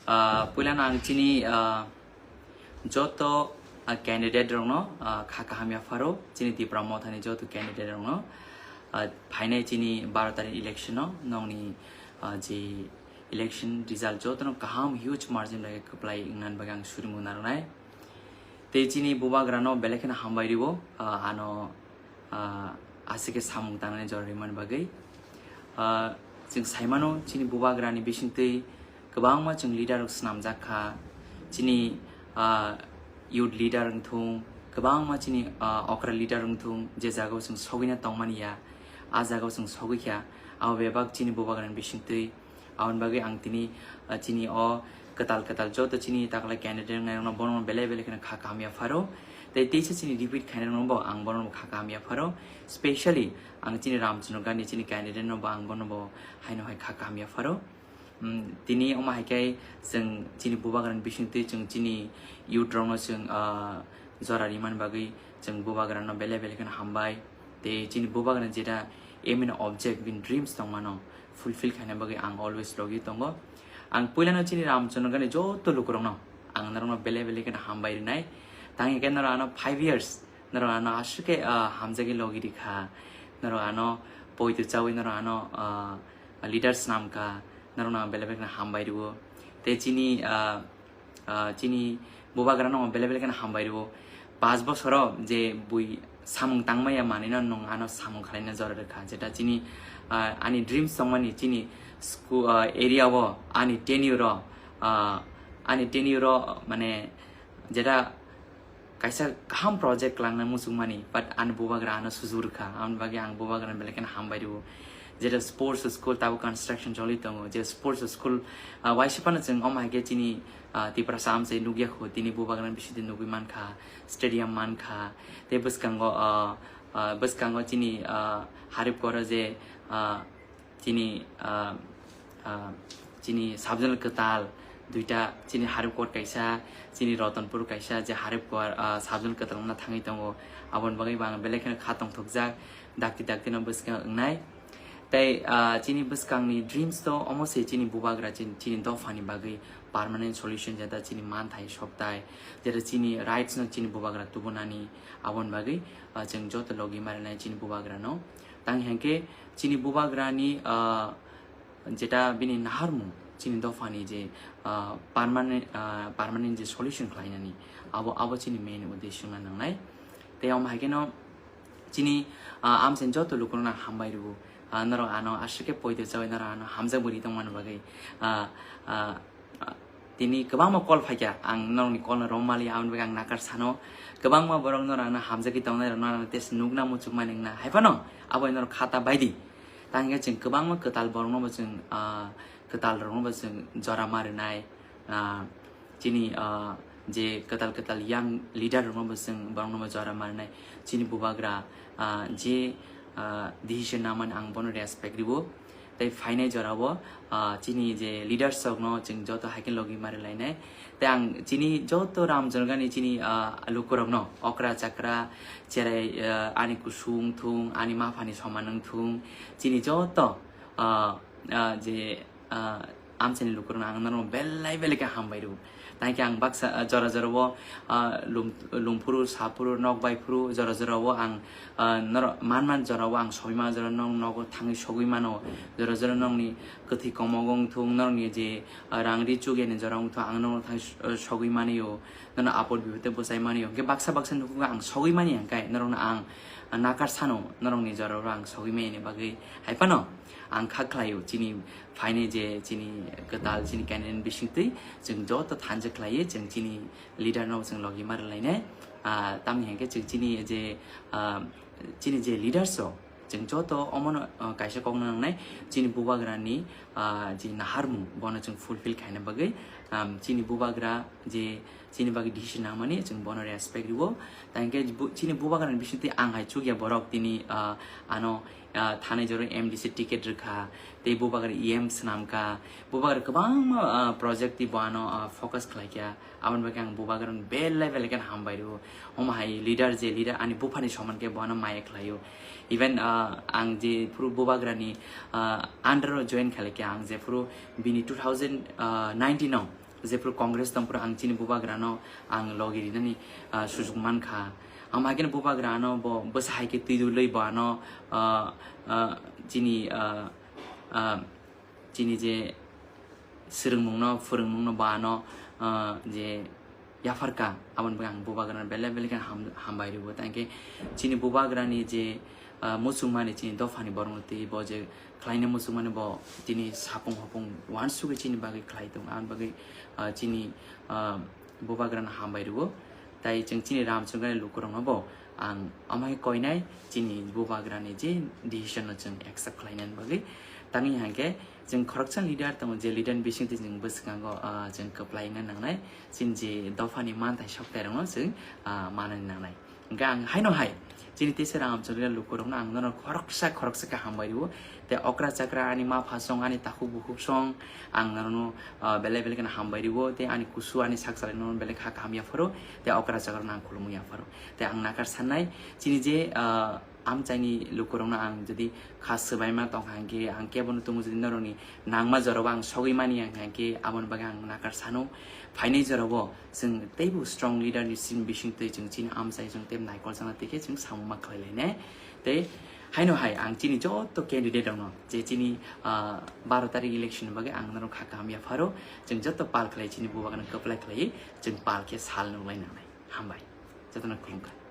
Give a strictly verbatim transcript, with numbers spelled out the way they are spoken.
Ah, puilano ang chini, ah, joto, ah, candidate rokno, ah, kha kaham yapharo, chini Tipra Mothani joto candidate rokno, ah, phainai chini baro tarikh election no nongni, ah, je election result jotono kaham huge margin bai kwplai wngna bagwi ang surimu narwnai. Tei chini bubagrano belai kheno hambai rwo, ah, ano, ah, aswk khe samung tangnani jora rimani bagwi. Ah, chwng saimano chini bubagrani bisingtwi kwbangma chwng leader rok swnamjak kha. Chini, ah, youth leader wngthung, kwbangma chini, ah, okra leader wngthung, je jagao chwng sogwina tongmani ya, a jagao chwng sogwi kha. Abo bebak chini bubagrani bisingtwi. Aboni bagwi ang tini, ah, chini o kwtal kwtal joto chini takla candidate wngnai rokno bono belai belai kheno kha kaham yapharo. Tei teisa chini repeat khainai rokno bo ang bono kha kaham yapharo. Specially ang chini Ramchandra Gandhi chini candidate no bo ang bono bo haino hai kha kaham yapharo. Mm, tini omo hai khe chwng chini bubagrani bisingtwi chwng chini youth rokno chwng, ah, jora rimani bagwi chwng bubagrano belai belai kheno hambai. Tei chini bubagrani jeta aim and object, bini dreams tongmano fulfill khaina bagwi ang always logi tongo. Ang puilano chini Ramchandra Gandhi joto lukurokno ang norokno belai belai kheno hambai rinai. Tang hingkhe norok ano five years norok ano aswk khe, ah, hamjagwi logi rikha. Norok ano poito chawi norok ano, ah, leader swnamkha. Norokno ang belai belai kheno hambai rwo. Tei chini, ah, ah, chini bubagrano ang belai belai kheno hambai rwo. Paanch bosoro je bui samung tangmaya manwino nwng ano samung khwlaina jora rwkha. Jeta chini, ah, ani dreams tongmani chini school, ah, area o ani tenure o, ah, ani tenure o mane jeta kaisa kaham project kwlangna muchungmani, but ani bubagra ano sujuk rwkha, aboni bagwi ang bubagrano belai kheno hambai rwo. Jeta sports school tabuk construction choli tongo, je sports school, ah, waisa phano chwng omo hai khe chini, ah, Tiprasa amchai nukya kho, tini bubagrani bisingtwi nugwi mankha, stadium mankha, tei bwskango, ah, ah, bwskango chini, ah, Haripkoro je, ah, chini, ah, ah, chini subzonal kwtal duita, chini Haripkor kaisa, chini Ratanpur kaisa, je Haripkor, ah, subzonal kwtal wngna thangwi tongo. Aboni bagwi bo ang belai kheno kha tongthokjak, dakti dakti no bwskango wngnai. Tei, ah, chini bwskangni dreams to omo se chini bubagra chin-, chini dophani bagwi permanent solution, jeta chini manthai sokthai, jeta chini rights no chini bubagra tubunani, aboni bagwi, ah, chwng joto logi marinai chini bubagrano. Tang hingkhe chini bubagrani, ah, jeta bini naharmung chini dophani je, ah, permanent, ah, permanent je solution khlainani, abo, abo chini main uddesho wngna nangnai. Tei omo hai kheno chini, ah, amchaini joto lukurokno ang hambai rwo. Ah, norok ano aswk khe poito chawi norok ano hamjak bwrwi tongmani bagwi. Ah, ah, ah, tini kwbangma call phaikha, ang norokni call no romaliya, aboni bagwi ang nakar sano. Kwbangma borok norok ano hamjagwi tongnai rokno ano tei nukna muchukmani wngna hai phano abo norok khata baidi. Tang hingkhe chwng kwbangma kwtal borokno bo chwng, ah, kwtal rokno bo chwng jora ma rwnai. Ah, chini, ah, je kwtal kwtal young leader rokno bo chwng borokno bo jora ma rwnai. Chini bubagra, ah, je, ah, decision namani ang bono respect rwo. Tei phainai jorao, ah, chini je leaders rokno chwng joto hai khe logi ma rwlainai. Tei ang chini joto Ramchandra Gandhi chini, ah, lukurokno okra chakra cherai, ah, ani kusung wngthung, ani maphani soman wngthung, chini joto, ah, ah, je, ah, amchaini lukurokno ang norokno belai belai khe hambai rwo. Tang khe ang baksa, ah, jora jora o, ah, lum-, lum phuru, sa phuru, nok bai phuru, jora jora o ang, ah, norok man man jora o ang sogwi mano, jora nok nogo thangwi sogwi mano, jora jora nokni kwthwi komogo wngthung, nokni je, ah, rang ri chukya ni jora wngthung, ang norok thangwi s-, ah, sogwi mani o, nono apot bipot tei bwchai mani o. Hwnkhe baksa baksa nukhungo ang sogwi mani hwnkhe norokno ang, ah, nakar sano, norokni jora o ang sogwi mani bagwi hai phano ang kha khlai o chini phainai je chini kwtal chini candidate bisingtwi chwng joto thansa khlaiwi chwng chini leader no chwng logi ma rwlainai. Ah, tamni hwnkhe chwng chini je, ah, chini je leaders rok chwng joto omono, ah, kaisa kokno nangnai chini bubagrani, ah, je naharmung bono chwng fulfill khaina bagwi, um, chini bubagra je chini bagwi decision nangmani chwng bono respect rwo. Tangkhe bu-, chini bubagrani bisingtwi ang hai chukya borok tini, ah, ano, ah, thanai jora M D C ticket rwkha, tei bubagra E M swnamkha, bubagra kwbangma, ah, project twi bo ano, ah, focus khlaikha, aboni bagwi ang bubagrano belai belai kheno hambai rwo. Omo hai leader je leader ani buphani soman khe bo ano maya khlaio. Even, ah, ang je phuru bubagrani, ah, under o join khlaikha, ang je phuru bini two thousand nineteen o Jephuru Congress tongphuru ang chini bubagrano ang logi rinani, ah, sujuk mankha. Ang hakhe bubagrano bo bwsa hai khe twi dulwi bo ano, ah, ah, chini, ah, ah, chini je swrwngmungno, phwrwngmungno bo ano, ah, je yapharkha, aboni bagwi ang bubagrano belai belai khe ham-, hambai rwo. Tangkhe chini bubagrani je, ah, muchungmani chini dophani borokno twi bo je khlaina muchungmani bo chini sapung hopung uansugwi chini bagwi khlai tongo, aboni bagwi, ah, chini, ah, bubagrano hambai rwo. Tai chwng chini Ramchandrani lukurokno bo ang omo hai koinai chini bubagrani je decision no chwng accept khlainani bagwi. Tangwi hangkhe chwng khoroksa leader tongo, je leader ni bisingtwi chwng bwskango, ah, chwng kwplaina nangnai, chini je dophani manthai soktairokno chwng, ah, manani nangnai. Hingkhe ang haino hai chini teisa Ramchandrani lukurokno ang nono khoroksa khoroksa khe hambai rwo. Tei okra chakra ani ma pha song, ani takhuk bukhuk song, ang nono, ah, belai belai kheno hambai rwo. Tei ani kusu ani sak salai nono belai kha kaham yapharo. Tei okra chakra no ang khulumwi yapharo. Tei ang nakar sannai chini je, ah, amchaini lukurokno ang jodi kha swbaima tongkha hingkhe, ang kebono tongo jodi norokni nangma jorao ang sogwi mani ang hingkhe, aboni bagwi ang nakar sano. Phainai jorao chwng teibo strong leader ni sim bisingtwi chwng chini amchai chwng tei naikol chana twi khe chwng samung ma khlai lainai. Tei haino hai ang chini joto candidate rokno je chini, ah, baro tarik election ni bagwi ang norok kha kaham yapharo, chwng joto pal khlai chini bubagrano kwplai khlaiwi chwng pal khe sal nunglai nangnai. Hambai. Jotono khulumkha.